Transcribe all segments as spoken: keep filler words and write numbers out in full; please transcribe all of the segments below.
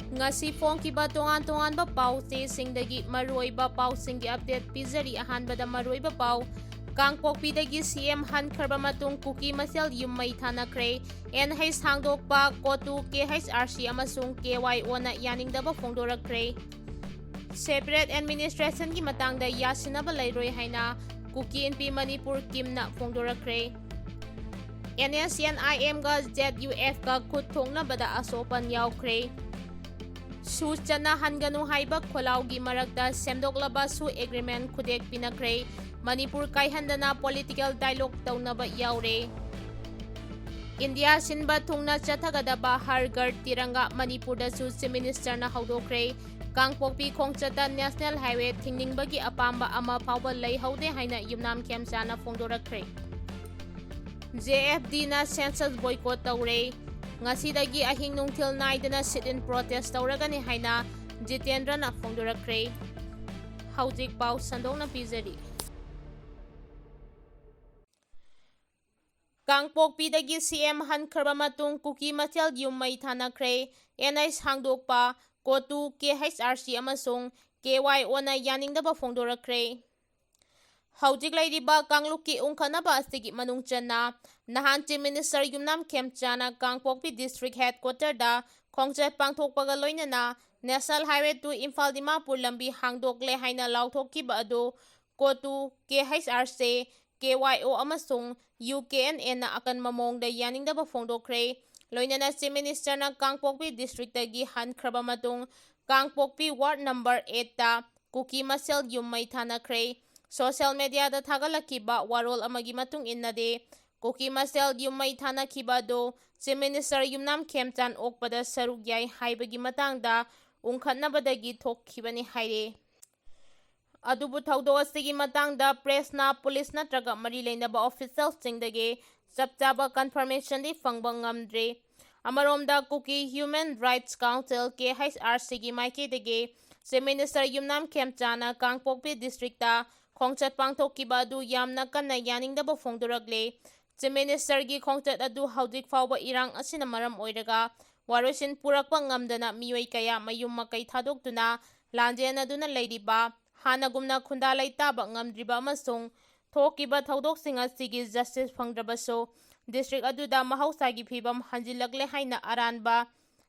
ꯉꯁꯤ ꯐꯣꯡꯈꯤꯕ ꯇꯣꯉꯥꯟ ꯇꯣꯉꯥꯟꯕ ꯄꯥꯎ ꯆꯦꯁꯤꯡꯗꯒꯤ ꯃꯔꯨꯑꯣꯏꯕ ꯄꯥꯎꯁꯤꯡꯒꯤ update ꯄꯤꯖꯔꯤ꯫ ꯑꯍꯥꯟꯕꯗ ꯃꯔꯨꯑꯣꯏꯕ ꯄꯥꯎ, ꯀꯥꯡꯄꯣꯛꯄꯤꯗꯒꯤ ꯁꯤ ꯑꯦꯝ ꯍꯟꯈ꯭ꯔꯕ ꯃꯇꯨꯡ ꯀꯨꯀꯤ ꯃꯁꯦꯜ ꯌꯨꯝ ꯃꯩ ꯊꯥꯅꯈ꯭ꯔꯦ꯫ ꯑꯦꯟ ꯍꯩꯆ ꯍꯥꯡꯗꯣꯛꯄ, ꯀꯣꯇꯨ, ꯀꯦ ꯍꯩꯆ ꯑꯥꯔ ꯁꯤ ꯑꯃꯁꯨꯡ ꯀꯦ ꯋꯥꯏ ꯑꯣꯅ ꯌꯥꯅꯤꯡꯗꯕ ꯐꯣꯡꯗꯣꯔꯛꯈ꯭ꯔꯦ꯫ Separate administrationꯒꯤ ꯃꯇꯥꯡꯗ ꯌꯥꯁꯤꯟꯅꯕ ꯂꯩꯔꯣꯏ ꯍꯥꯏꯅ ꯀꯨꯀꯤ ꯏꯟꯄꯤ ꯃꯅꯤꯄꯨꯔ ꯀꯤꯝꯅ ꯐꯣꯡꯗꯣꯔꯛꯈ꯭ꯔꯦ꯫ ꯑꯦꯟ ꯑꯦꯁ ꯑꯦꯟ ꯑꯥꯏ ꯑꯦꯝꯒ ꯖꯦꯠ ꯌꯨ ꯑꯦꯐꯀ ꯈꯨꯠ ꯊꯣꯛꯅꯕꯗ ꯑꯁꯣꯛꯄꯟ ꯌꯥꯎꯈ꯭ꯔꯦ꯫ ꯁꯨ ꯆꯠꯅꯍꯟꯒꯅꯨ ꯍꯥꯏꯕ ꯈꯣꯜꯂꯥꯎꯒꯤ ꯃꯔꯛꯇ ꯁꯦꯝꯗꯣꯛꯂꯕ ꯁꯨ agreement ꯈꯨꯗꯦꯛ ꯄꯤꯅꯈ꯭ꯔꯦ꯫ ꯃꯅꯤꯄꯨꯔ ꯀꯥꯏꯍꯟꯗꯅ political dialogue ꯇꯧꯅꯕ ꯌꯥꯎꯔꯦ꯫ ꯏꯟꯗꯤꯌꯥ ꯁꯤꯟꯕ ꯊꯨꯡꯅ ꯆꯠꯊꯒꯗꯕ ꯍꯔ ꯘꯔ ꯇꯤꯔꯪꯒꯥ ꯃꯅꯤꯄꯨꯔꯗꯁꯨ Chief Ministerꯅ ꯍꯧꯗꯣꯛꯈ꯭ꯔꯦ꯫ ꯀꯥꯡꯄꯣꯛꯄꯤ ꯈꯣꯡꯆꯠꯇ National Highway ꯊꯤꯡꯅꯤꯡꯕꯒꯤ ꯑꯄꯥꯝꯕ ꯑꯃ ꯐꯥꯎꯕ ꯂꯩꯍꯧꯗꯦ ꯍꯥꯏꯅ ꯌꯨꯝꯅꯥꯝ ꯈꯦꯝꯆꯥꯅ ꯐꯣꯡꯗꯣꯔꯛꯈ꯭ꯔꯦ꯫ ꯖꯦ ꯑꯦꯐ ꯗꯤꯅ census boycott ꯇꯧꯔꯦ꯫ ꯉꯁꯤꯗꯒꯤ ꯑꯍꯤꯡ ꯅꯨꯡꯊꯤꯜ ꯅꯥꯏꯗꯅ sit-in protest ꯇꯧꯔꯒꯅꯤ ꯍꯥꯏꯅ ꯖꯤꯇꯦꯟꯗ꯭ꯔꯅ ꯐꯣꯡꯗꯣꯔꯛꯈ꯭ꯔꯦ꯫ ꯍꯧꯖꯤꯛ ꯄꯥꯎ ꯁꯟꯗꯣꯛꯅ ꯄꯤꯖꯔꯤ꯫ ꯀꯥꯡꯄꯣꯛꯄꯤꯗꯒꯤ ꯁꯤ ꯑꯦꯝ ꯍꯟꯈ꯭ꯔꯕ ꯃꯇꯨꯡ ꯀꯨꯀꯤ ꯃꯁꯦꯜ ꯌꯨꯝ ꯃꯩ ꯊꯥꯅꯈ꯭ꯔꯦ꯫ ꯑꯦꯟ ꯑꯩꯆ ꯍꯥꯡꯗꯣꯛꯄ, ꯀꯣꯇꯨ, ꯀꯦ ꯑꯩꯆ ꯑꯥꯔ ꯁꯤ ꯑꯃꯁꯨꯡ ꯀꯦ ꯋꯥꯏ ꯑꯣꯅ ꯌꯥꯅꯤꯡꯗꯕ ꯐꯣꯡꯗꯣꯔꯛꯈ꯭ꯔꯦ꯫ ꯍꯧꯖꯤꯛ ꯂꯩꯔꯤꯕ ꯀꯥꯡꯂꯨꯞꯀꯤ ꯎꯪꯈꯠꯅꯕ ꯑꯁꯤꯒꯤ ꯃꯅꯨꯡ ꯆꯟꯅ ꯅꯍꯥꯟ Chief Minister ꯌꯨꯝꯅꯥꯝ ꯈꯦꯝꯆꯥꯅ ꯀꯥꯡꯄꯣꯛꯄꯤ district headquarterꯗ ꯈꯣꯡꯆꯠ ꯄꯥꯡꯊꯣꯛꯄꯒ ꯂꯣꯏꯅꯅ National Highway two Imphal Dimapur ꯂꯝꯕꯤ ꯍꯥꯡꯗꯣꯛꯂꯦ ꯍꯥꯏꯅ ꯂꯥꯎꯊꯣꯛꯈꯤꯕ ꯑꯗꯨ ꯀꯣꯇꯨ, ꯀꯦ H R C, K Y ꯑꯣ ꯑꯃꯁꯨꯡ ꯌꯨ ꯀꯦ ꯑꯦꯟ ꯑꯦꯅ ꯑꯀꯟꯕ ꯃꯑꯣꯡꯗ ꯌꯥꯅꯤꯡꯗꯕ ꯐꯣꯡꯗꯣꯛꯈ꯭ꯔꯦ꯫ ꯂꯣꯏꯅꯅ Chief Ministerꯅ ꯀꯥꯡꯄꯣꯛꯄꯤ districtꯇꯒꯤ ꯍꯟꯈ꯭ꯔꯕ ꯃꯇꯨꯡ ꯀꯥꯡꯄꯣꯛꯄꯤ ward number eightꯇ ꯀꯨꯀꯤ ꯃꯁꯦꯜ ꯌꯨꯝ ꯃꯩ ꯊꯥꯅꯈ꯭ꯔꯦ꯫ Social mediaꯗ ꯊꯥꯒꯠꯂꯛꯈꯤꯕ ꯋꯥꯔꯣꯜ ꯑꯃꯒꯤ ꯃꯇꯨꯡ ꯏꯟꯅꯗꯤ, ꯀꯨꯀꯤ ꯃꯁꯦꯜ ꯌꯨꯝ ꯃꯩ ꯊꯥꯅꯈꯤꯕ ꯑꯗꯨ Chief Minister ꯌꯨꯝꯅꯥꯝ ꯈꯦꯝꯆꯥꯟ ꯑꯣꯛꯄꯗ ꯁꯔꯨꯛ ꯌꯥꯏ ꯍꯥꯏꯕꯒꯤ ꯃꯇꯥꯡꯗ ꯎꯪꯈꯠꯅꯕꯗꯒꯤ ꯊꯣꯛꯈꯤꯕꯅꯤ ꯍꯥꯏꯔꯤ꯫ ꯑꯗꯨꯕꯨ ꯊꯧꯗꯣꯛ ꯑꯁꯤꯒꯤ ꯃꯇꯥꯡꯗ pressꯅ police ꯅꯠꯇ꯭ꯔꯒ ꯃꯔꯤ ꯂꯩꯅꯕ officialꯁꯤꯡꯗꯒꯤ ꯆꯞ ꯆꯥꯕ confirmationꯗꯤ ꯐꯪꯕ ꯉꯝꯗ꯭ꯔꯤ꯫ ꯑꯃꯔꯣꯝꯗ, Kuki Human Rights Council, ꯀꯦ ꯑꯩꯆ ꯑꯥꯔ ꯁꯤꯒꯤ ꯃꯥꯏꯀꯩꯗꯒꯤ Chief Minister ꯌꯨꯝꯅꯥꯝ ꯈꯦꯝꯆꯥꯅ ꯀꯥꯡꯄꯣꯛꯄꯤ districtꯇ ꯈꯣꯡꯆꯠ ꯄꯥꯡꯊꯣꯛꯈꯤꯕ ꯑꯗꯨ ꯌꯥꯝꯅ ꯀꯟꯅ ꯌꯥꯅꯤꯡꯗꯕ ꯐꯣꯡꯗꯣꯔꯛꯂꯦ꯫ Chief Ministerꯒꯤ ꯈꯣꯡꯆꯠ ꯑꯗꯨ ꯍꯧꯖꯤꯛ ꯐꯥꯎꯕ ꯏꯔꯥꯡ ꯑꯁꯤꯅ ꯃꯔꯝ ꯑꯣꯏꯔꯒ ꯋꯥꯔꯣꯏꯁꯤꯟ ꯄꯨꯔꯛꯄ ꯉꯝꯗꯅ ꯃꯤꯑꯣꯏ ꯀꯌꯥ ꯃꯌꯨꯝ ꯃꯀꯩ ꯊꯥꯗꯣꯛꯇꯨꯅ ꯂꯥꯟꯖꯦꯟꯅꯗꯨꯅ ꯂꯩꯔꯤꯕ, ꯍꯥꯟꯅꯒꯨꯝꯅ ꯈꯨꯟꯗꯥ ꯂꯩꯇꯥꯕ ꯉꯝꯗ꯭ꯔꯤꯕ ꯑꯃꯁꯨꯡ ꯊꯣꯛꯈꯤꯕ ꯊꯧꯗꯣꯛꯁꯤꯡ ꯑꯁꯤꯒꯤ justice ꯐꯪꯗ꯭ꯔꯕꯁꯨ district ꯑꯗꯨꯗ ꯃꯍꯧꯁꯥꯒꯤ ꯐꯤꯕꯝ ꯍꯟꯖꯤꯜꯂꯛꯂꯦ ꯍꯥꯏꯅ ꯑꯔꯥꯟꯕ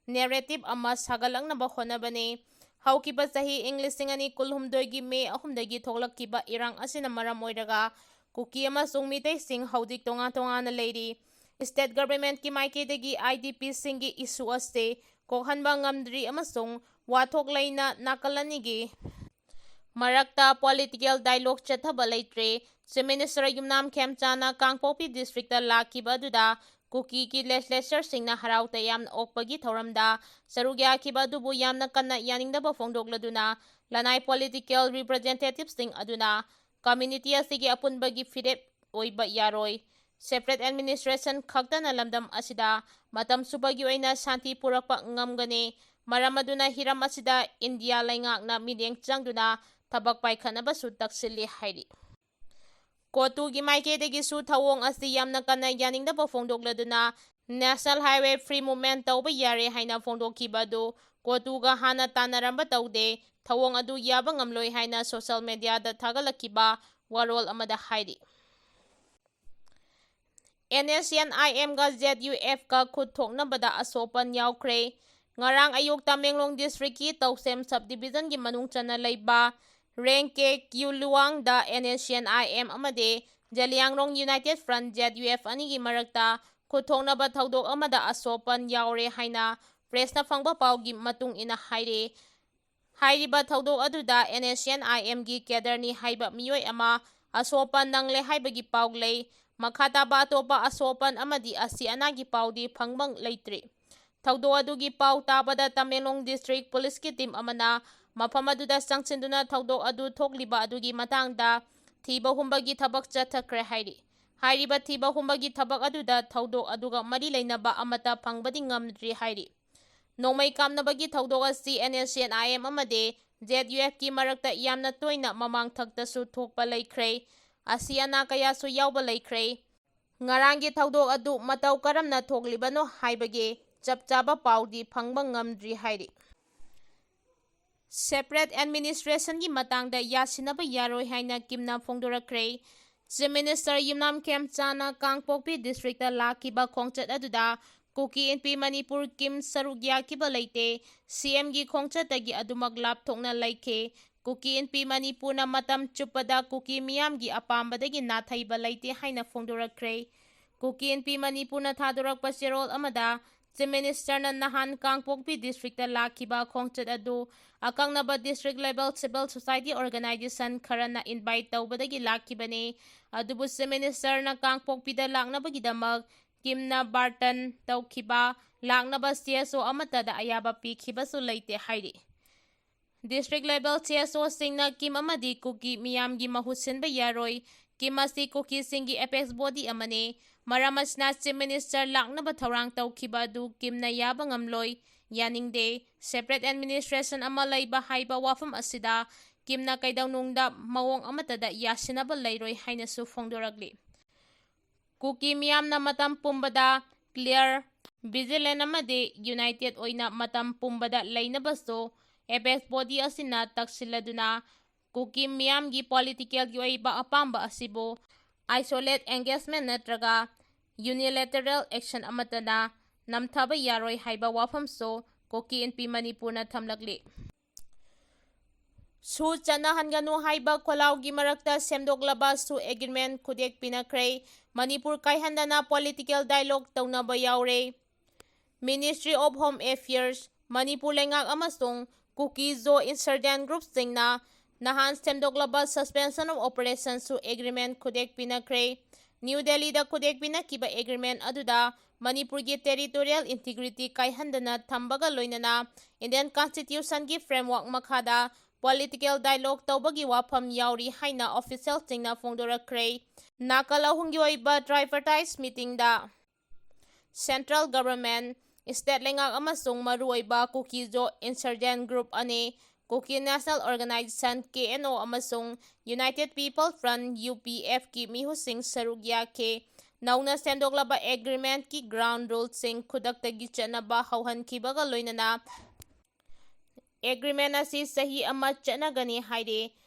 narrative ꯑꯃ ꯁꯥꯒꯠꯂꯛꯅꯕ ꯍꯣꯠꯅꯕꯅꯤ꯫ ꯍꯧꯈꯤꯕ ꯆꯍꯤ ꯏꯪ ꯂꯤꯁꯤꯡ ꯑꯅꯤ ꯀꯨꯟꯍꯨꯝꯗꯣꯏꯒꯤ ꯃꯦ ꯑꯍꯨꯝꯗꯒꯤ ꯊꯣꯛꯂꯛꯈꯤꯕ ꯏꯔꯥꯡ ꯑꯁꯤꯅ ꯃꯔꯝ ꯑꯣꯏꯔꯒ ꯀꯨꯀꯤ ꯑꯃꯁꯨꯡ ꯃꯤꯇꯩꯁꯤꯡ ꯍꯧꯖꯤꯛ ꯇꯣꯉꯥꯟ ꯇꯣꯉꯥꯟꯅ ꯂꯩꯔꯤ꯫ State governmentꯀꯤ ꯃꯥꯏꯀꯩꯗꯒꯤ IDPꯁꯤꯡꯒꯤ issue ꯑꯁꯤ ꯀꯣꯛꯍꯟꯕ ꯉꯝꯗ꯭ꯔꯤ ꯑꯃꯁꯨꯡ ꯋꯥꯊꯣꯛ ꯂꯩꯅ ꯅꯥꯀꯜ ꯑꯅꯤꯒꯤ ꯃꯔꯛꯇ political dialogue ꯆꯠꯊꯕ ꯂꯩꯇ꯭ꯔꯦ꯫ Chief Minister ꯌꯨꯝꯅꯥꯝ ꯈꯦꯝꯆꯥꯅ ꯀꯥꯡꯄꯣꯛꯄꯤ districtꯇ ꯂꯥꯛꯈꯤꯕ ꯑꯗꯨꯗ ꯀꯨꯀꯤꯒꯤ legislatorꯁꯤꯡꯅ ꯍꯔꯥꯎ ꯇꯌꯥꯝꯅ ꯑꯣꯛꯄꯒꯤ ꯊꯧꯔꯝꯗ ꯁꯔꯨꯛ ꯌꯥꯈꯤꯕ ꯑꯗꯨꯕꯨ ꯌꯥꯝꯅ ꯀꯟꯅ ꯌꯥꯅꯤꯡꯗꯕ ꯐꯣꯡꯗꯣꯛꯂꯗꯨꯅ ꯂꯅꯥꯏ political representativeꯁꯤꯡ ꯑꯗꯨꯅ community ꯑꯁꯤꯒꯤ ꯑꯄꯨꯟꯕꯒꯤ ꯐꯤꯔꯦꯞ ꯑꯣꯏꯕ ꯌꯥꯔꯣꯏ꯫ Separate administration ꯈꯛꯇꯅ ꯂꯝꯗꯝ ꯑꯁꯤꯗ ꯃꯇꯝ ꯆꯨꯞꯄꯒꯤ ꯑꯣꯏꯅ ꯁꯥꯟꯇꯤ ꯄꯨꯔꯛꯄ ꯉꯝꯒꯅꯤ꯫ ꯃꯔꯝ ꯑꯗꯨꯅ ꯍꯤꯔꯝ ꯑꯁꯤꯗ ꯏꯟꯗꯤꯌꯥ ꯂꯩꯉꯥꯛꯅ ꯃꯤꯠꯌꯦꯡ ꯆꯪꯗꯨꯅ ꯊꯕꯛ ꯄꯥꯏꯈꯠꯅꯕꯁꯨ ꯇꯛꯁꯤꯜꯂꯤ ꯍꯥꯏꯔꯤ꯫ ꯀꯣꯇꯨꯒꯤ ꯃꯥꯏꯀꯩꯗꯒꯤꯁꯨ ꯊꯧꯑꯣꯡ ꯑꯁꯤ ꯌꯥꯝꯅ ꯀꯟꯅ ꯌꯥꯅꯤꯡꯗꯕ ꯐꯣꯡꯗꯣꯛꯂꯗꯨꯅ National Highway free movement ꯇꯧꯕ ꯌꯥꯔꯦ ꯍꯥꯏꯅ ꯐꯣꯡꯗꯣꯛꯈꯤꯕ ꯑꯗꯨ ꯀꯣꯇꯨꯒ ꯍꯥꯟꯅ ꯇꯥꯟꯅꯔꯝꯕ ꯇꯧꯗꯦ꯫ ꯊꯧꯑꯣꯡ ꯑꯗꯨ ꯌꯥꯕ ꯉꯝꯂꯣꯏ ꯍꯥꯏꯅ social mediaꯗ ꯊꯥꯒꯠꯂꯛꯈꯤꯕ ꯋꯥꯔꯣꯜ ꯑꯃꯗ ꯍꯥꯏꯔꯤ꯫ NSCN-IMꯒ ZUFꯀ ꯈꯨꯠ ꯊꯣꯛꯅꯕꯗ ꯑꯁꯣꯛꯄꯟ ꯌꯥꯎꯈ꯭ꯔꯦ꯫ ꯉꯔꯥꯡ ꯑꯌꯨꯛ ꯇꯃꯦꯡꯂꯣꯡ districtꯀꯤ ꯇꯧꯁꯦꯝ subdivisionꯒꯤ ꯃꯅꯨꯡ ꯆꯟꯅ ꯂꯩꯕ ꯔꯦꯡꯀꯦ ꯀ꯭ꯌꯨꯂꯨꯋꯥꯡꯗ NSCN-IM ꯑꯃꯗꯤ ꯖꯦꯂꯤꯌꯥꯡꯔꯣꯡ United Front, ZUF, ꯑꯅꯤꯒꯤ ꯃꯔꯛꯇ ꯈꯨꯠ ꯊꯣꯛꯅꯕ ꯊꯧꯗꯣꯛ ꯑꯃꯗ ꯑꯁꯣꯛꯄꯟ ꯌꯥꯎꯔꯦ ꯍꯥꯏꯅ pressꯅ ꯐꯪꯕ ꯄꯥꯎꯒꯤ ꯃꯇꯨꯡ ꯏꯟꯅ ꯍꯥꯏꯔꯤ꯫ ꯍꯥꯏꯔꯤꯕ ꯊꯧꯗꯣꯛ ꯑꯗꯨꯗ NSCN-IMꯒꯤ cadreꯅꯤ ꯍꯥꯏꯕ ꯃꯤꯑꯣꯏ ꯑꯃ ꯑꯁꯣꯛꯄꯟ ꯅꯪꯂꯦ ꯍꯥꯏꯕꯒꯤ ꯄꯥꯎ ꯂꯩ꯫ ꯃꯈꯥ ꯇꯥꯕ ꯑꯇꯣꯞꯄ ꯑꯁꯣꯛꯄꯟ ꯑꯃꯗꯤ ꯑꯁꯤ ꯑꯅꯥꯒꯤ ꯄꯥꯎꯗꯤ ꯐꯪꯕ ꯂꯩꯇ꯭ꯔꯤ꯫ ꯊꯧꯗꯣꯛ ꯑꯗꯨꯒꯤ ꯄꯥꯎ ꯇꯥꯕꯗ ꯇꯃꯦꯡꯂꯣꯡ district policeꯀꯤ team ꯑꯃꯅ ꯃꯐꯝ ꯑꯗꯨꯗ ꯆꯪꯁꯤꯟꯗꯨꯅ ꯊꯧꯗꯣꯛ ꯑꯗꯨ ꯊꯣꯛꯂꯤꯕ ꯑꯗꯨꯒꯤ ꯃꯇꯥꯡꯗ ꯊꯤꯕ ꯍꯨꯝꯕꯒꯤ ꯊꯕꯛ ꯆꯠꯊꯈ꯭ꯔꯦ ꯍꯥꯏꯔꯤ꯫ ꯍꯥꯏꯔꯤꯕ ꯊꯤꯕ ꯍꯨꯝꯕꯒꯤ ꯊꯕꯛ ꯑꯗꯨꯗ ꯊꯧꯗꯣꯛ ꯑꯗꯨꯒ ꯃꯔꯤ ꯂꯩꯅꯕ ꯑꯃꯠꯇ ꯐꯪꯕꯗꯤ ꯉꯝꯗ꯭ꯔꯤ ꯍꯥꯏꯔꯤ꯫ ꯅꯣꯡꯃꯩ ꯀꯥꯞꯅꯕꯒꯤ ꯊꯧꯗꯣꯛ ꯑꯁꯤ NSCN-IM ꯑꯃꯗꯤ ZUFꯀꯤ ꯃꯔꯛꯇ ꯌꯥꯝꯅ ꯇꯣꯏꯅ ꯃꯃꯥꯡꯊꯛꯇꯁꯨ ꯊꯣꯛꯄ ꯂꯩꯈ꯭ꯔꯦ꯫ ꯑꯁꯤ ꯑꯅꯥ ꯀꯌꯥꯁꯨ ꯌꯥꯎꯕ ꯂꯩꯈ꯭ꯔꯦ꯫ ꯉꯔꯥꯡꯒꯤ ꯊꯧꯗꯣꯛ ꯑꯗꯨ ꯃꯇꯧ ꯀꯔꯝꯅ ꯊꯣꯛꯂꯤꯕꯅꯣ ꯍꯥꯏꯕꯒꯤ ꯆꯞ ꯆꯥꯕ ꯄꯥꯎꯗꯤ ꯐꯪꯕ ꯉꯝꯗ꯭ꯔꯤ ꯍꯥꯏꯔꯤ꯫ Separate administrationꯒꯤ ꯃꯇꯥꯡꯗ ꯌꯥꯁꯤꯟꯅꯕ ꯌꯥꯔꯣꯏ ꯍꯥꯏꯅ ꯀꯤꯝꯅ ꯐꯣꯡꯗꯣꯔꯛꯈ꯭ꯔꯦ꯫ Chief Minister ꯌꯨꯝꯅꯥꯝ ꯈꯦꯝꯆꯥꯟꯅ ꯀꯥꯡꯄꯣꯛꯄꯤ districtꯇ ꯂꯥꯛꯈꯤꯕ ꯈꯣꯡꯆꯠ ꯑꯗꯨꯗ ꯀꯨꯀꯤ ꯏꯟꯄꯤ ꯃꯅꯤꯄꯨꯔ ꯀꯤꯝ ꯁꯔꯨꯛ ꯌꯥꯈꯤꯕ ꯂꯩꯇꯦ꯫ CMꯒꯤ ꯈꯣꯡꯆꯠꯇꯒꯤ ꯑꯗꯨꯃꯛ ꯂꯥꯞꯊꯣꯛꯅ ꯂꯩꯈꯤ꯫ ꯀꯨꯀꯤ ꯏꯟꯄꯤ ꯃꯅꯤꯄꯨꯔꯅ ꯃꯇꯝ ꯆꯨꯞꯄꯗ ꯀꯨꯀꯤ ꯃꯤꯌꯥꯝꯒꯤ ꯑꯄꯥꯝꯕꯗꯒꯤ ꯅꯥꯊꯩꯕ ꯂꯩꯇꯦ ꯍꯥꯏꯅ ꯐꯣꯡꯗꯣꯔꯛꯈ꯭ꯔꯦ꯫ ꯀꯨꯀꯤ ꯏꯟꯄꯤ ꯃꯅꯤꯄꯨꯔꯅ ꯊꯥꯗꯣꯔꯛꯄ ꯆꯦꯔꯣꯜ ꯑꯃꯗ Chief Ministerꯅ ꯅꯍꯥꯟ ꯀꯥꯡꯄꯣꯛꯄꯤ districtꯇ ꯂꯥꯛꯈꯤꯕ ꯈꯣꯡꯆꯠ ꯑꯗꯨ ꯑꯀꯛꯅꯕ district level civil society organization ꯈꯔꯅ invite ꯇꯧꯕꯗꯒꯤ ꯂꯥꯛꯈꯤꯕꯅꯤ꯫ ꯑꯗꯨꯕꯨ Chief Ministerꯅ ꯀꯥꯡꯄꯣꯛꯄꯤꯗ ꯂꯥꯛꯅꯕꯒꯤꯗꯃꯛ ꯀꯤꯝꯅ ꯕꯥꯔꯇꯟ ꯇꯧꯈꯤꯕ ꯂꯥꯛꯅꯕ CSO ꯑꯃꯠꯇꯗ ꯑꯌꯥꯕ ꯄꯤꯈꯤꯕꯁꯨ ꯂꯩꯇꯦ ꯍꯥꯏꯔꯤ꯫ District level CSOꯁꯤꯡꯅ ꯀꯤꯝ ꯑꯃꯗꯤ ꯀꯨꯀꯤ ꯃꯤꯌꯥꯝꯒꯤ ꯃꯍꯨꯠ ꯁꯤꯟꯕ ꯌꯥꯔꯣꯏ꯫ ꯀꯤꯝ ꯑꯁꯤ ꯀꯨꯀꯤꯁꯤꯡꯒꯤ apex body ꯑꯃꯅꯤ꯫ ꯃꯔꯝ ꯑꯁꯤꯅ Chief Minister ꯂꯥꯛꯅꯕ ꯊꯧꯔꯥꯡ ꯇꯧꯈꯤꯕ ꯑꯗꯨ ꯀꯤꯝꯅ ꯌꯥꯕ ꯉꯝꯂꯣꯏ, ꯌꯥꯅꯤꯡꯗꯦ꯫ Separate administration ꯑꯃ ꯂꯩꯕ ꯍꯥꯏꯕ ꯋꯥꯐꯝ ꯑꯁꯤꯗ ꯀꯤꯝꯅ ꯀꯩꯗꯧꯅꯨꯡꯗ ꯃꯑꯣꯡ ꯑꯃꯠꯇꯗ ꯌꯥꯁꯤꯟꯅꯕ ꯂꯩꯔꯣꯏ ꯍꯥꯏꯅꯁꯨ ꯐꯣꯡꯗꯣꯔꯛꯂꯤ꯫ ꯀꯨꯀꯤ ꯃꯤꯌꯥꯝꯅ ꯃꯇꯝ ꯄꯨꯝꯕꯗ clear, vigilant ꯑꯃꯗꯤ united ꯑꯣꯏꯅ ꯃꯇꯝ ꯄꯨꯝꯕꯗ ꯂꯩꯅꯕꯁꯨ apex body ꯑꯁꯤꯅ ꯇꯛꯁꯤꯜꯂꯗꯨꯅ ꯀꯨꯀꯤ ꯃꯤꯌꯥꯝꯒꯤ politicalꯒꯤ ꯑꯣꯏꯕ ꯑꯄꯥꯝꯕ ꯑꯁꯤꯕꯨ isolate engagement ꯅꯠꯇ꯭ꯔꯒ unilateral action ꯑꯃꯠꯇꯅ ꯅꯝꯊꯕ ꯌꯥꯔꯣꯏ ꯍꯥꯏꯕ ꯋꯥꯐꯝꯁꯨ ꯀꯨꯀꯤ ꯏꯟꯄꯤ ꯃꯅꯤꯄꯨꯔꯅ ꯊꯝꯂꯛꯂꯤ꯫ ꯁꯨ ꯆꯠꯅꯍꯟꯒꯅꯨ ꯍꯥꯏꯕ ꯈꯣꯜꯂꯥꯎꯒꯤ ꯃꯔꯛꯇ ꯁꯦꯝꯗꯣꯛꯂꯕ ꯁꯨ agreement ꯈꯨꯗꯦꯛ ꯄꯤꯅꯈ꯭ꯔꯦ꯫ ꯃꯅꯤꯄꯨꯔ ꯀꯥꯏꯍꯟꯗꯅ political dialogue ꯇꯧꯅꯕ ꯌꯥꯎꯔꯦ꯫ Ministry of Home Affairs, Manipur ꯂꯩꯉꯥꯛ ꯑꯃꯁꯨꯡ ꯀꯨꯀꯤ ꯖꯣ insurgent groupꯁꯤꯡꯅ ꯅꯍꯥꯟ ꯁꯦꯝꯗꯣꯛꯂꯕ suspension of operation ꯁꯨ agreement ꯈꯨꯗꯦꯛ ꯄꯤꯅꯈ꯭ꯔꯦ꯫ ꯅ꯭ꯌꯨ ꯗꯦꯜꯂꯤꯗ ꯈꯨꯗꯦꯛ ꯄꯤꯅꯈꯤꯕ agreement ꯑꯗꯨꯗ ꯃꯅꯤꯄꯨꯔꯒꯤ territorial integrity ꯀꯥꯏꯍꯟꯗꯅ ꯊꯝꯕꯒ ꯂꯣꯏꯅꯅ Indian Constitutionꯒꯤ framework ꯃꯈꯥꯗ political dialogue ꯇꯧꯕꯒꯤ ꯋꯥꯐꯝ ꯌꯥꯎꯔꯤ ꯍꯥꯏꯅ officialꯁꯤꯡꯅ ꯐꯣꯡꯗꯣꯔꯛꯈ꯭ꯔꯦ꯫ ꯅꯥꯀꯜ ꯑꯍꯨꯝꯒꯤ ꯑꯣꯏꯕ tripartite meetingꯗ central government, state ꯂꯩꯉꯥꯛ ꯑꯃꯁꯨꯡ ꯃꯔꯨꯑꯣꯏꯕ ꯀꯨꯀꯤ ꯖꯣ insurgent group ꯑꯅꯤ, Kuki National Organization, KNO, ꯑꯃꯁꯨꯡ United People Front, UPFꯀꯤ ꯃꯤꯍꯨꯠꯁꯤꯡ ꯁꯔꯨꯛ ꯌꯥꯈꯤ꯫ ꯅꯧꯅ ꯁꯦꯝꯗꯣꯛꯂꯕ ꯑꯦꯒ꯭ꯔꯤꯃꯦꯟꯠꯀꯤ ꯒ꯭ꯔꯥꯎꯟ ꯔꯨꯜꯁꯤꯡ ꯈꯨꯗꯛꯇꯒꯤ ꯆꯠꯅꯕ ꯍꯧꯍꯟꯈꯤꯕꯒ ꯂꯣꯏꯅꯅ ꯑꯦꯒ꯭ꯔꯤꯃꯦꯟꯠ ꯑꯁꯤ ꯆꯍꯤ ꯑꯃ ꯆꯠꯅꯒꯅꯤ ꯍꯥꯏꯔꯤ꯫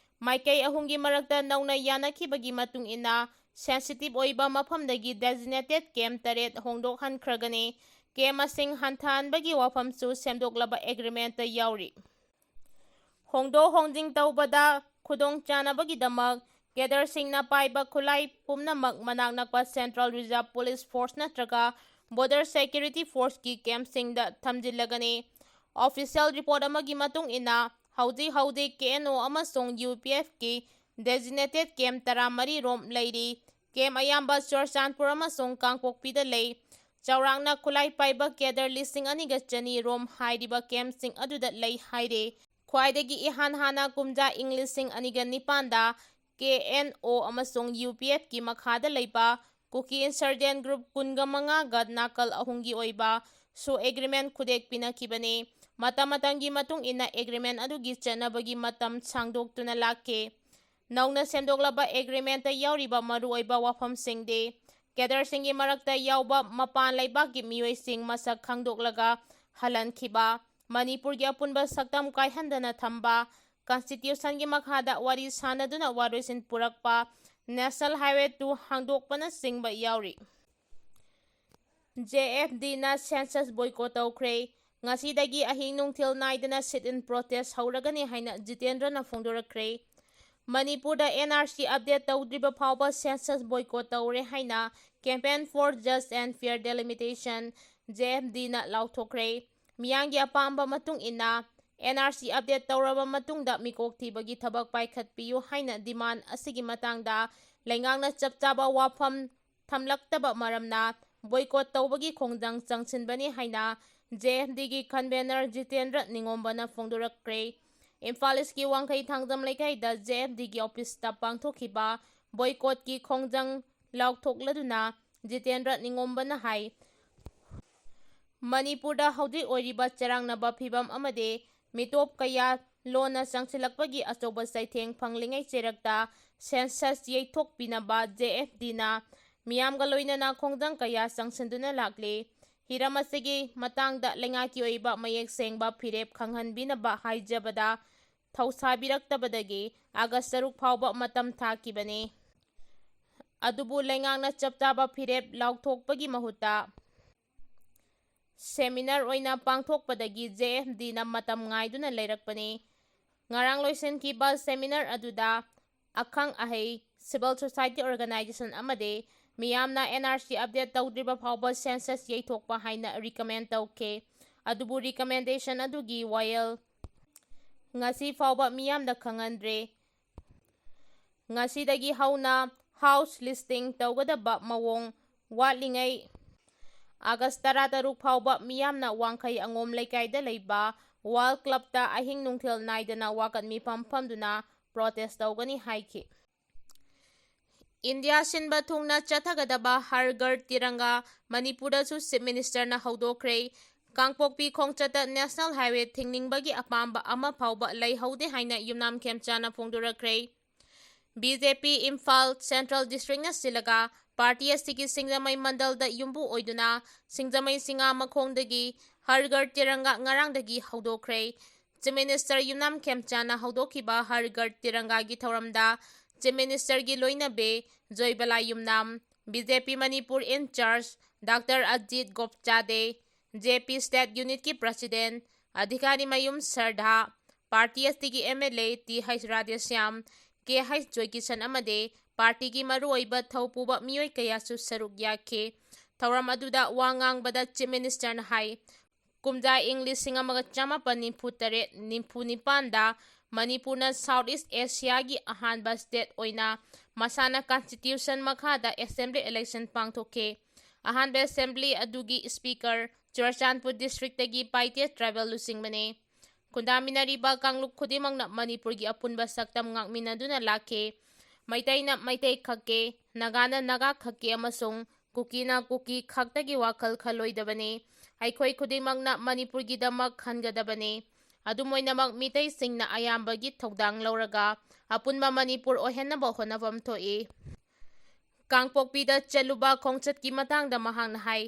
ꯃꯥꯏꯀꯩ ꯑꯍꯨꯝꯒꯤ ꯃꯔꯛꯇ ꯅꯧꯅ ꯌꯥꯅꯈꯤꯕꯒꯤ ꯃꯇꯨꯡ ꯏꯟꯅ ꯁꯦꯟꯁꯤꯇꯤꯚ ꯑꯣꯏꯕ ꯃꯐꯝꯗꯒꯤ ꯗꯦꯖꯤꯅꯦꯇꯦꯗ ꯀꯦꯝꯞ ꯇꯔꯦꯠ ꯍꯣꯡꯗꯣꯛꯍꯟꯈ꯭ꯔꯒꯅꯤ꯫ ꯀꯦꯝꯞ ꯃꯁꯤꯡ ꯍꯟꯊꯍꯟꯕꯒꯤ ꯋꯥꯐꯝꯁꯨ ꯁꯦꯝꯗꯣꯛꯂꯕ ꯑꯦꯒ꯭ꯔꯤꯃꯦꯟꯠꯇ ꯌꯥꯎꯔꯤ꯫ ꯍꯣꯡꯗꯣꯛ ꯍꯣꯡꯖꯤꯟ ꯇꯧꯕꯗ ꯈꯨꯗꯣꯡꯆꯥꯅꯕꯒꯤꯗꯃꯛ ꯀꯦꯗꯔꯁꯤꯡꯅ ꯄꯥꯏꯕ ꯈꯨꯠꯂꯥꯏ ꯄꯨꯝꯅꯃꯛ ꯃꯅꯥꯛ ꯅꯛꯄ ꯁꯦꯟꯇ꯭ꯔꯦꯜ ꯔꯤꯖꯔꯚ ꯄꯨꯂꯤꯁ ꯐꯣꯔꯁ ꯅꯠꯇ꯭ꯔꯒ ꯕꯣꯔꯗꯔ ꯁꯦꯀ꯭ꯌꯨꯔꯤꯇꯤ ꯐꯣꯔꯁꯀꯤ ꯀꯦꯝꯞꯁꯤꯡꯗ ꯊꯝꯖꯤꯜꯂꯒꯅꯤ꯫ ꯑꯣꯐꯤꯁꯤꯌꯦꯜ ꯔꯤꯄꯣꯔꯠ ꯑꯃꯒꯤ ꯃꯇꯨꯡ ꯏꯟꯅ ꯍꯧꯖꯤꯛ ꯍꯧꯖꯤꯛ ꯀꯦ ꯑꯦꯟ ꯑꯣ ꯑꯃꯁꯨꯡ ꯌꯨ ꯄꯤ ꯑꯦꯐꯀꯤ ꯗꯦꯖꯤꯅꯦꯇꯦꯗ ꯀꯦꯝꯞ ꯇꯔꯥꯃꯔꯤ ꯔꯣꯝ ꯂꯩꯔꯤ꯫ ꯀꯦꯝꯞ ꯑꯌꯥꯝꯕ ꯆꯨꯔꯆꯥꯟꯄꯨꯔ ꯑꯃꯁꯨꯡ ꯀꯥꯡꯄꯣꯛꯄꯤꯗ ꯂꯩ꯫ ꯆꯥꯎꯔꯥꯛꯅ ꯈꯨꯠꯂꯥꯏ ꯄꯥꯏꯕ ꯀꯦꯗꯔ ꯂꯤꯁꯤꯡ ꯑꯅꯤꯒ ꯆꯅꯤ ꯔꯣꯝ ꯍꯥꯏꯔꯤꯕ ꯀꯦꯝꯞꯁꯤꯡ ꯑꯗꯨꯗ ꯂꯩ ꯍꯥꯏꯔꯦ꯫ ꯈ꯭ꯋꯥꯏꯗꯒꯤ ꯏꯍꯥꯟ ꯍꯥꯟꯅ ꯀꯨꯝꯖꯥ ꯏꯪ ꯂꯤꯁꯤꯡ ꯑꯅꯤꯒ ꯅꯤꯄꯥꯟꯗ ꯀꯦ ꯑꯦꯟ ꯑꯣ ꯑꯃꯁꯨꯡ ꯌꯨ ꯄꯤ ꯑꯦꯐꯀꯤ ꯃꯈꯥꯗ ꯂꯩꯕ ꯀꯨꯀꯤ ꯏꯟꯁꯔꯖꯦꯟ ꯒ꯭ꯔꯨꯞ ꯀꯨꯟꯒ ꯃꯉꯥꯒ ꯅꯥꯀꯜ ꯑꯍꯨꯝꯒꯤ ꯑꯣꯏꯕ ꯁꯨ ꯑꯦꯒ꯭ꯔꯤꯃꯦꯟ ꯈꯨꯗꯦꯛ ꯄꯤꯅꯈꯤꯕꯅꯤ꯫ ꯃꯇꯝ ꯃꯇꯝꯒꯤ ꯃꯇꯨꯡ ꯏꯟꯅ ꯑꯦꯒ꯭ꯔꯤꯃꯦꯟ ꯑꯗꯨꯒꯤ ꯆꯠꯅꯕꯒꯤ ꯃꯇꯝ ꯁꯥꯡꯗꯣꯛꯇꯨꯅ ꯂꯥꯛꯈꯤ꯫ ꯅꯧꯅ ꯁꯦꯝꯗꯣꯛꯂꯕ ꯑꯦꯒ꯭ꯔꯤꯃꯦꯟꯇ ꯌꯥꯎꯔꯤꯕ ꯃꯔꯨꯑꯣꯏꯕ ꯋꯥꯐꯝꯁꯤꯡꯗꯤ ꯀꯦꯗꯔꯁꯤꯡꯒꯤ ꯃꯔꯛꯇ ꯌꯥꯎꯕ ꯃꯄꯥꯟ ꯂꯩꯕꯥꯛꯀꯤ ꯃꯤꯑꯣꯏꯁꯤꯡ ꯃꯁꯛ ꯈꯪꯗꯣꯛꯂꯒ ꯍꯜꯍꯟꯈꯤꯕ, ꯃꯅꯤꯄꯨꯔꯒꯤ ꯑꯄꯨꯟꯕ ꯁꯛꯇꯝ ꯀꯥꯏꯍꯟꯗꯅ ꯊꯝꯕ, ꯀꯟꯁꯇꯤꯇ꯭ꯌꯨꯁꯟꯒꯤ ꯃꯈꯥꯗ ꯋꯥꯔꯤ ꯁꯥꯟꯅꯗꯨꯅ ꯋꯥꯔꯣꯏꯁꯤꯟ ꯄꯨꯔꯛꯄ, ꯅꯦꯁꯅꯦꯜ ꯍꯥꯏꯋꯦ ꯇꯨ ꯍꯥꯡꯗꯣꯛꯄꯅꯆꯤꯡꯕ ꯌꯥꯎꯔꯤ꯫ ꯖꯦ ꯑꯦꯐ ꯗꯤꯅ ꯁꯦꯟꯁꯁ ꯕꯣꯏꯀꯣꯠ ꯇꯧꯈ꯭ꯔꯦ꯫ ꯉꯁꯤꯗꯒꯤ ꯑꯍꯤꯡ ꯅꯨꯡꯊꯤꯜ ꯅꯥꯏꯗꯅ ꯁꯤꯠ ꯏꯟ ꯄ꯭ꯔꯣꯇꯦꯁ ꯍꯧꯔꯒꯅꯤ ꯍꯥꯏꯅ ꯖꯤꯇꯦꯟꯗ꯭ꯔꯅ ꯐꯣꯡꯗꯣꯔꯛꯈ꯭ꯔꯦ꯫ ꯃꯅꯤꯄꯨꯔꯗ ꯑꯦꯟ ꯑꯥꯔ ꯁꯤ ꯑꯞꯗꯦꯠ ꯇꯧꯗ꯭ꯔꯤꯕ ꯐꯥꯎꯕ ꯁꯦꯟꯁꯁ ꯕꯣꯏꯀꯣꯠ ꯇꯧꯔꯦ ꯍꯥꯏꯅ Campaign for Just and Fair Delimitation, J F ꯗꯤꯅ ꯂꯥꯎꯊꯣꯛꯈ꯭ꯔꯦ꯫ ꯃꯤꯌꯥꯝꯒꯤ ꯑꯄꯥꯝꯕ ꯃꯇꯨꯡ ꯏꯟꯅ ꯑꯦꯟ ꯑꯥꯔ ꯁꯤ ꯑꯞꯗꯦꯠ ꯇꯧꯔꯕ ꯃꯇꯨꯡꯗ ꯃꯤꯀꯣꯛ ꯊꯤꯕꯒꯤ ꯊꯕꯛ ꯄꯥꯏꯈꯠꯄꯤꯌꯨ ꯍꯥꯏꯅ ꯗꯤꯃꯥꯟ ꯑꯁꯤꯒꯤ ꯃꯇꯥꯡꯗ ꯂꯩꯉꯥꯛꯅ ꯆꯞ ꯆꯥꯕ ꯋꯥꯐꯝ ꯊꯝꯂꯛꯇꯕ ꯃꯔꯝꯅ ꯕꯣꯏꯀꯣꯠ ꯇꯧꯕꯒꯤ ꯈꯣꯡꯖꯪ ꯆꯪꯁꯤꯟꯕꯅꯤ ꯍꯥꯏꯅ ꯖꯦ ꯑꯦꯐ ꯗꯤꯒꯤ ꯀꯟꯚꯦꯅꯔ ꯖꯤꯇꯦꯟꯗ꯭ꯔ ꯅꯤꯉꯣꯝꯕꯅ ꯐꯣꯡꯗꯣꯔꯛꯈ꯭ꯔꯦ꯫ ꯏꯝꯐꯥꯜ ꯏꯁꯀꯤ ꯋꯥꯡꯈꯩ ꯊꯥꯡꯖꯝ ꯂꯩꯀꯥꯏꯗ ꯖꯦ ꯑꯦꯐ ꯗꯤꯒꯤ ꯑꯣꯐꯤꯁꯇ ꯄꯥꯡꯊꯣꯛꯈꯤꯕ ꯕꯣꯏꯀꯣꯠꯀꯤ ꯈꯣꯡꯖꯪ ꯂꯥꯎꯊꯣꯛꯂꯗꯨꯅ ꯖꯤꯇꯦꯟꯗ꯭ꯔ ꯅꯤꯉꯣꯝꯕꯅ ꯍꯥꯏ, ꯃꯅꯤꯄꯨꯔꯗ ꯍꯧꯖꯤꯛ ꯑꯣꯏꯔꯤꯕ ꯆꯔꯥꯡꯅꯕ ꯐꯤꯚꯝ ꯑꯃꯗꯤ ꯃꯤꯇꯣꯞ ꯀꯌꯥ ꯂꯣꯟꯅ ꯆꯪꯁꯤꯜꯂꯛꯄꯒꯤ ꯑꯆꯧꯕ ꯆꯩꯊꯦꯡ ꯐꯪꯂꯤꯉꯩ ꯆꯩꯔꯛꯇ ꯁꯦꯟꯁꯁ ꯌꯩꯊꯣꯛꯄꯤꯅꯕ ꯖꯦ ꯑꯦꯐ ꯗꯤꯅ ꯃꯤꯌꯥꯝꯒ ꯂꯣꯏꯅꯅ ꯈꯣꯡꯖꯪ ꯀꯌꯥ ꯆꯪꯁꯤꯟꯗꯨꯅ ꯂꯥꯛꯂꯤ꯫ ꯍꯤꯔꯝ ꯑꯁꯤꯒꯤ ꯃꯇꯥꯡꯗ ꯂꯩꯉꯥꯛꯀꯤ ꯑꯣꯏꯕ ꯃꯌꯦꯛ ꯁꯦꯡꯕ ꯐꯤꯔꯦꯞ ꯈꯪꯍꯟꯕꯤꯅꯕ ꯍꯥꯏꯖꯕꯗ ꯊꯧꯁꯥꯕꯤꯔꯛꯇꯕꯗꯒꯤ ꯑꯥꯒꯁ ꯇꯔꯨꯛ ꯐꯥꯎꯕ ꯃꯇꯝ ꯊꯥꯈꯤꯕꯅꯤ꯫ ꯑꯗꯨꯕꯨ ꯂꯩꯉꯥꯛꯅ ꯆꯞ ꯆꯥꯕ ꯐꯤꯔꯦꯞ ꯂꯥꯎꯊꯣꯛꯄꯒꯤ ꯃꯍꯨꯠꯇ ꯁꯦꯃꯤꯅꯥꯔ ꯑꯣꯏꯅ ꯄꯥꯡꯊꯣꯛꯄꯗꯒꯤ ꯖꯦ ꯑꯦꯐ ꯗꯤꯅ ꯃꯇꯝ ꯉꯥꯏꯗꯨꯅ ꯂꯩꯔꯛꯄꯅꯤ꯫ ꯉꯔꯥꯡ ꯂꯣꯏꯁꯤꯟꯈꯤꯕ ꯁꯦꯃꯤꯅꯥꯔ ꯑꯗꯨꯗ ꯑꯈꯪ ꯑꯍꯩ, civil society organization ꯑꯃꯗꯤ ꯃꯤꯌꯥꯝꯅ ꯑꯦꯟ ꯑꯥꯔ ꯁꯤ update ꯇꯧꯗ꯭ꯔꯤꯕ ꯐꯥꯎꯕ census ꯌꯩꯊꯣꯛꯄ ꯍꯥꯏꯅ recommend ꯇꯧꯈꯤ꯫ ꯑꯗꯨꯕꯨ recommendation ꯑꯗꯨꯒꯤ ꯋꯥꯌꯦꯜ ꯉꯁꯤ ꯐꯥꯎꯕ ꯃꯤꯌꯥꯝꯗ ꯈꯪꯍꯟꯗ꯭ꯔꯦ꯫ ꯉꯁꯤꯗꯒꯤ ꯍꯧꯅ house listing ꯇꯧꯒꯗꯕ ꯃꯑꯣꯡ ꯋꯥꯠꯂꯤꯉꯩ ꯑꯥꯒꯁ ꯇꯔꯥꯇꯔꯨꯛ ꯐꯥꯎꯕ ꯃꯤꯌꯥꯝꯅ ꯋꯥꯡꯈꯩ ꯑꯉꯣꯝ ꯂꯩꯀꯥꯏꯗ ꯂꯩꯕ ꯋꯥꯔꯜ ꯀ꯭ꯂꯕꯇ ꯑꯍꯤꯡ ꯅꯨꯡꯊꯤꯜ ꯅꯥꯏꯗꯅ ꯋꯥꯀꯠ ꯃꯤꯐꯝ ꯐꯝꯗꯨꯅ protest ꯇꯧꯒꯅꯤ ꯍꯥꯏꯈꯤ꯫ ꯏꯟꯗꯤꯌꯥ ꯁꯤꯟꯕ ꯊꯨꯡꯅ ꯆꯠꯊꯒꯗꯕ ꯍꯔ ꯘꯔ ꯇꯤꯔꯪꯒꯥ ꯃꯅꯤꯄꯨꯔꯗꯁꯨ ꯆꯤꯐ ꯃꯤꯅꯤꯁꯇꯔꯅ ꯍꯧꯗꯣꯛꯈ꯭ꯔꯦ꯫ ꯀꯥꯡꯄꯣꯛꯄꯤ ꯈꯣꯡꯆꯠꯇ ꯅꯦꯁꯅꯦꯜ ꯍꯥꯏꯋꯦ ꯊꯤꯡꯅꯤꯡꯕꯒꯤ ꯑꯄꯥꯝꯕ ꯑꯃ ꯐꯥꯎꯕ ꯂꯩꯍꯧꯗꯦ ꯍꯥꯏꯅ ꯌꯨꯝꯅꯥꯝ ꯈꯦꯝꯆꯥꯅ ꯐꯣꯡꯗꯣꯔꯛꯈ꯭ꯔꯦ꯫ ꯕꯤ ꯖꯦ ꯄꯤ ꯏꯝꯐꯥꯜ ꯁꯦꯟꯇ꯭ꯔꯦꯜ ꯗꯤꯁꯇ꯭ꯔꯤꯛꯅ ꯁꯤꯜꯂꯒ ꯄꯥꯔꯇꯤ ꯑꯁꯤꯒꯤ ꯁꯤꯡꯖꯃꯩ ꯃꯟꯗꯜꯗ ꯌꯨꯝꯕꯨ ꯑꯣꯏꯗꯨꯅ ꯁꯤꯡꯖꯃꯩ ꯆꯤꯉꯥ ꯃꯈꯣꯡꯗꯒꯤ ꯍꯔ ꯘꯔ ꯇꯤꯔꯪꯒꯥ ꯉꯔꯥꯡꯗꯒꯤ ꯍꯧꯗꯣꯛꯈ꯭ꯔꯦ꯫ ꯆꯤꯐ ꯃꯤꯅꯤꯁꯇꯔ ꯌꯨꯝꯅꯥꯝ ꯈꯦꯝꯆꯥꯅ ꯍꯧꯗꯣꯛꯈꯤꯕ ꯍꯔ ꯘꯔ ꯇꯤꯔꯪꯒꯥꯒꯤ ꯊꯧꯔꯝꯗ ꯆꯤꯐ ꯃꯤꯅꯤꯁꯇꯔꯒꯤ ꯂꯣꯏꯅꯕꯤ ꯖꯣꯏꯕꯂꯥ ꯌꯨꯝꯅꯥꯝ, B J P Manipur in charge doctor Ajit Gopchade, J P state ꯌꯨꯅꯤꯠꯀꯤ ꯄ꯭ꯔꯁꯤꯗꯦꯟ ꯑꯙꯤꯀꯥꯔꯤꯃꯌꯨꯝ ꯁꯔꯗꯥ, ꯄꯥꯔꯇꯤ ꯑꯁꯤꯒꯤ M L A T H Radheshyam, K H Joykishan ꯑꯃꯗꯤ ꯄꯥꯔꯇꯤꯒꯤ ꯃꯔꯨꯑꯣꯏꯕ ꯊꯧꯄꯨꯕ ꯃꯤꯑꯣꯏ ꯀꯌꯥꯁꯨ ꯁꯔꯨꯛ ꯌꯥꯈꯤ꯫ ꯊꯧꯔꯝ ꯑꯗꯨꯗ ꯋꯥ ꯉꯥꯡꯕꯗ ꯆꯤꯐ ꯃꯤꯅꯤꯁꯇꯔꯅ ꯍꯥꯏ, ꯀꯨꯝꯖꯥ ꯏꯪ ꯂꯤꯁꯤꯡ ꯑꯃꯒ ꯆꯃꯥꯄꯟ ꯅꯤꯐꯨ ꯇꯔꯦꯠ ꯅꯤꯐꯨ ꯅꯤꯄꯥꯟꯗ ꯃꯅꯤꯄꯨꯔꯅ ꯁꯥꯎꯠ ꯏꯁ ꯑꯦꯁꯤꯌꯥꯒꯤ ꯑꯍꯥꯟꯕ ꯁ꯭ꯇꯦꯠ ꯑꯣꯏꯅ ꯃꯁꯥꯅ ꯀꯟꯁꯇꯤꯇ꯭ꯌꯨꯁꯟ ꯃꯈꯥꯗ ꯑꯦꯁꯦꯝꯕ꯭ꯂꯤ ꯏꯂꯦꯛꯁꯟ ꯄꯥꯡꯊꯣꯛꯈꯤ꯫ ꯑꯍꯥꯟꯕ ꯑꯦꯁꯦꯝꯕ꯭ꯂꯤ ꯑꯗꯨꯒꯤ ꯁ꯭ꯄꯤꯀꯔ ꯆꯨꯔꯆꯥꯟꯄꯨꯔ ꯗꯤꯁꯇ꯭ꯔꯤꯛꯇꯒꯤ ꯄꯥꯏꯇꯦ ꯇ꯭ꯔꯥꯏꯕꯦꯜ ꯂꯨꯆꯤꯡꯕꯅꯤ꯫ ꯈꯨꯟꯗꯥꯃꯤꯟꯅꯔꯤꯕ ꯀꯥꯡꯂꯨꯞ ꯈꯨꯗꯤꯡꯃꯛꯅ ꯃꯅꯤꯄꯨꯔꯒꯤ ꯑꯄꯨꯟꯕ ꯁꯛꯇꯝ ꯉꯥꯛꯃꯤꯟꯅꯗꯨꯅ ꯂꯥꯛꯈꯤ꯫ ꯃꯩꯇꯩꯅ ꯃꯩꯇꯩ ꯈꯛꯀꯤ, ꯅꯥꯒꯥꯅ ꯅꯥꯒꯥ ꯈꯛꯀꯤ ꯑꯃꯁꯨꯡ ꯀꯨꯀꯤꯅ ꯀꯨꯀꯤ ꯈꯛꯇꯒꯤ ꯋꯥꯈꯜ ꯈꯜꯂꯣꯏꯗꯕꯅꯤ꯫ ꯑꯩꯈꯣꯏ ꯈꯨꯗꯤꯡꯃꯛꯅ ꯃꯅꯤꯄꯨꯔꯒꯤꯗꯃꯛ ꯈꯟꯒꯗꯕꯅꯤ꯫ ꯑꯗꯨꯝ ꯑꯣꯏꯅꯃꯛ, ꯃꯤꯇꯩꯁꯤꯡꯅ ꯑꯌꯥꯝꯕꯒꯤ ꯊꯧꯗꯥꯡ ꯂꯧꯔꯒ ꯑꯄꯨꯟꯕ ꯃꯅꯤꯄꯨꯔ ꯑꯣꯏꯍꯟꯅꯕ ꯍꯣꯠꯅꯐꯝ ꯊꯣꯛꯏ꯫ ꯀꯥꯡꯄꯣꯛꯄꯤꯗ ꯆꯠꯂꯨꯕ ꯈꯣꯡꯆꯠꯀꯤ ꯃꯇꯥꯡꯗ ꯃꯍꯥꯛꯅ ꯍꯥꯏ,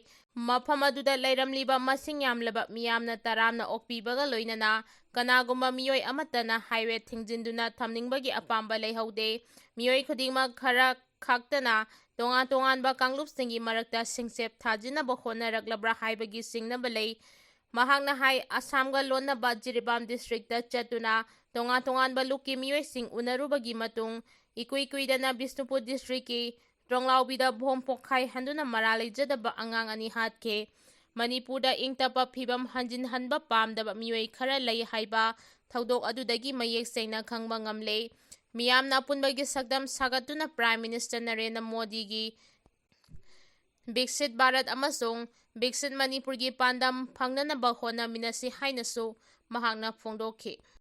ꯃꯐꯝ ꯑꯗꯨꯗ ꯂꯩꯔꯝꯂꯤꯕ ꯃꯁꯤꯡ ꯌꯥꯝꯂꯕ ꯃꯤꯌꯥꯝꯅ ꯇꯔꯥꯝꯅ ꯑꯣꯛꯄꯤꯕꯒ ꯂꯣꯏꯅꯅ ꯀꯅꯥꯒꯨꯝꯕ ꯃꯤꯑꯣꯏ ꯑꯃꯠꯇꯅ highway ꯊꯤꯡꯖꯤꯟꯗꯨꯅ ꯊꯝꯅꯤꯡꯕꯒꯤ ꯑꯄꯥꯝꯕ ꯂꯩꯍꯧꯗꯦ꯫ ꯃꯤꯑꯣꯏ ꯈꯨꯗꯤꯡꯃꯛ ꯈꯔ ꯈꯛꯇꯅ ꯇꯣꯉꯥꯟ ꯇꯣꯉꯥꯟꯕ ꯀꯥꯡꯂꯨꯞꯁꯤꯡꯒꯤ ꯃꯔꯛꯇ ꯁꯤꯡꯆꯦꯞ ꯊꯥꯖꯤꯟꯅꯕ ꯍꯣꯠꯅꯔꯛꯂꯕ꯭ꯔꯥ ꯍꯥꯏꯕꯒꯤ ꯆꯤꯡꯅꯕ ꯂꯩ꯫ ꯃꯍꯥꯛꯅ ꯍꯥꯏ, ꯑꯁꯥꯝꯒ ꯂꯣꯟꯅꯕ ꯖꯤꯔꯤꯕꯥꯝ district ꯇ ꯆꯠꯇꯨꯅ ꯇꯣꯉꯥꯟ ꯇꯣꯉꯥꯟꯕ ꯂꯨꯞꯀꯤ ꯃꯤꯑꯣꯏꯁꯤꯡ ꯎꯅꯔꯨꯕꯒꯤ ꯃꯇꯨꯡ ꯏꯀꯨꯏ ꯀꯨꯏꯗꯅ ꯕꯤꯁꯅꯨꯄꯨꯔ district ꯀꯤ ꯇ꯭ꯔꯣꯡꯂꯥꯎꯕꯤꯗ ꯕꯣꯝ ꯄꯣꯈꯥꯏꯍꯟꯗꯨꯅ ꯃꯔꯥꯜ ꯂꯩꯖꯗꯕ ꯑꯉꯥꯡ ꯑꯅꯤ ꯍꯥꯠꯈꯤ꯫ ꯃꯅꯤꯄꯨꯔꯗ ꯏꯪ ꯇꯞꯄ ꯐꯤꯕꯝ ꯍꯟꯖꯤꯟꯍꯟꯕ ꯄꯥꯝꯗꯕ ꯃꯤꯑꯣꯏ ꯈꯔ ꯂꯩ ꯍꯥꯏꯕ ꯊꯧꯗꯣꯛ ꯑꯗꯨꯗꯒꯤ ꯃꯌꯦꯛ ꯁꯦꯡꯅ ꯈꯪꯕ ꯉꯝꯂꯦ꯫ ꯃꯤꯌꯥꯝꯅ ꯑꯄꯨꯟꯕꯒꯤ ꯁꯛꯇꯝ ꯁꯥꯒꯠꯇꯨꯅ Prime Minister ꯅꯔꯦꯟꯗ꯭ꯔ ꯃꯣꯗꯤꯒꯤ ꯕꯤꯛꯁꯤꯠ ꯚꯥꯔꯠ ꯑꯃꯁꯨꯡ ꯕꯤꯛꯁꯤꯠ ꯃꯅꯤꯄꯨꯔꯒꯤ ꯄꯥꯟꯗꯝ ꯐꯪꯅꯅꯕ ꯍꯣꯠꯅꯃꯤꯟꯅꯁꯤ ꯍꯥꯏꯅꯁꯨ ꯃꯍꯥꯛꯅ ꯐꯣꯡꯗꯣꯛꯈꯤ꯫